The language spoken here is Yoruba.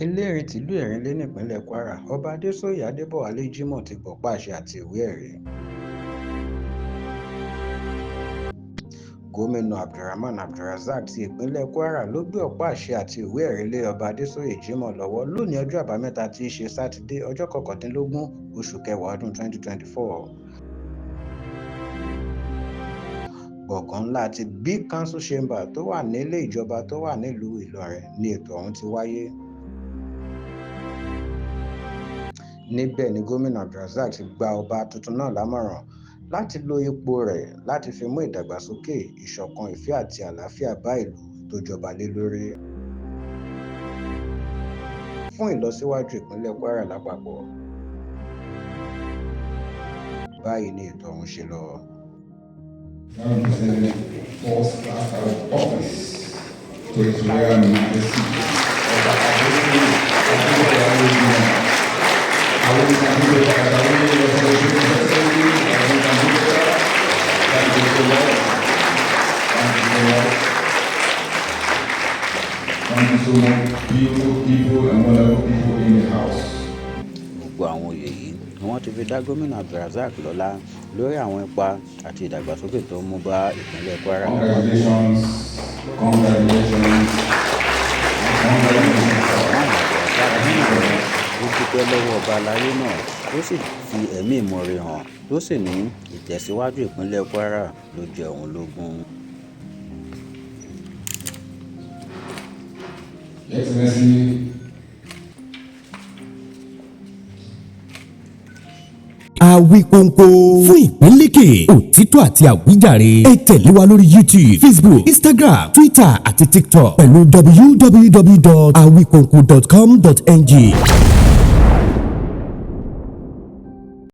Ẹlẹ́rìn tìlú Erinlẹ̀ nípínlẹ̀ Kwara, Ọba Adésòye Adébọ̀wálé Jimoh ti gbọpá àṣẹ àti ìwé-ẹ̀rí. Gómìnà AbdulRahman AbdulRazaq ti ìpínlẹ̀ Kwara ló gbé ọ̀pá àṣẹ àti ìwé-ẹ̀rí lé Ọba Adésòye Jimoh lọ́wọ́ lónìí, ọjọ́ Àbámẹ́ta tí í ṣe Sátidé, ọjọ́ 19 oṣù kẹwàá ọdún 2024. Gbọ̀ngàn ńlá ti Big Council Chamber tó wà nílé ìjọba tó wà nílùú Ìlọrin ni ètò ọ̀hún ti wáyé. Níbẹ̀ ni Gómìnà AbdulRazaq ti gba ọba tuntun náà lámọ̀ràn láti lo ipò rẹ̀ láti fi mú ìdàgbàsókè, ìṣọ̀kan, ìfẹ́ àti àlàáfíà bá ìlú tó jọba lé lórí, fún ìlọsíwájú ìpínlẹ̀ Kwara lápapọ̀. Báyìí ni ètò ọ̀hún ṣe lọ. Now presenting first class of office to His Royal Majesty Ọba Adéṣínà Adébọ̀wálé Jimoh. I will continue as I will celebrate His Excellency. I will continue. Thank you so much. Thank you so much. Thank you so much, beautiful people and wonderful people in the house. Gbogbo àwọn oyè yìí ni wọ́n ti fi dá Gómìnà AbdulRazaq lọ́lá lórí àwọn ipa àti ìdàgbàsókè tó ń mú bá ìpínlẹ̀ Kwara lápapọ̀. Congratulations. Congratulations. Congratulations. Rahman AbdulRazaq nínú rẹ̀, ó dúpẹ́ lọ́wọ́ ọba alayé náà, ó sì fi ẹ̀mí ìmoore hàn, tó sì ní ìtẹ̀síwájú ìpínlẹ̀ Kwara ló jẹ òun lógún. Your Excellency, Awíkóńkó fún ìpínlẹ̀kẹ̀, òtítọ́ àti àwíjàre. Ẹ tẹ̀lé wa lórí YouTube, Facebook, Instagram, Twitter àti TikTok pẹ̀lú www.awikonko.com.ng.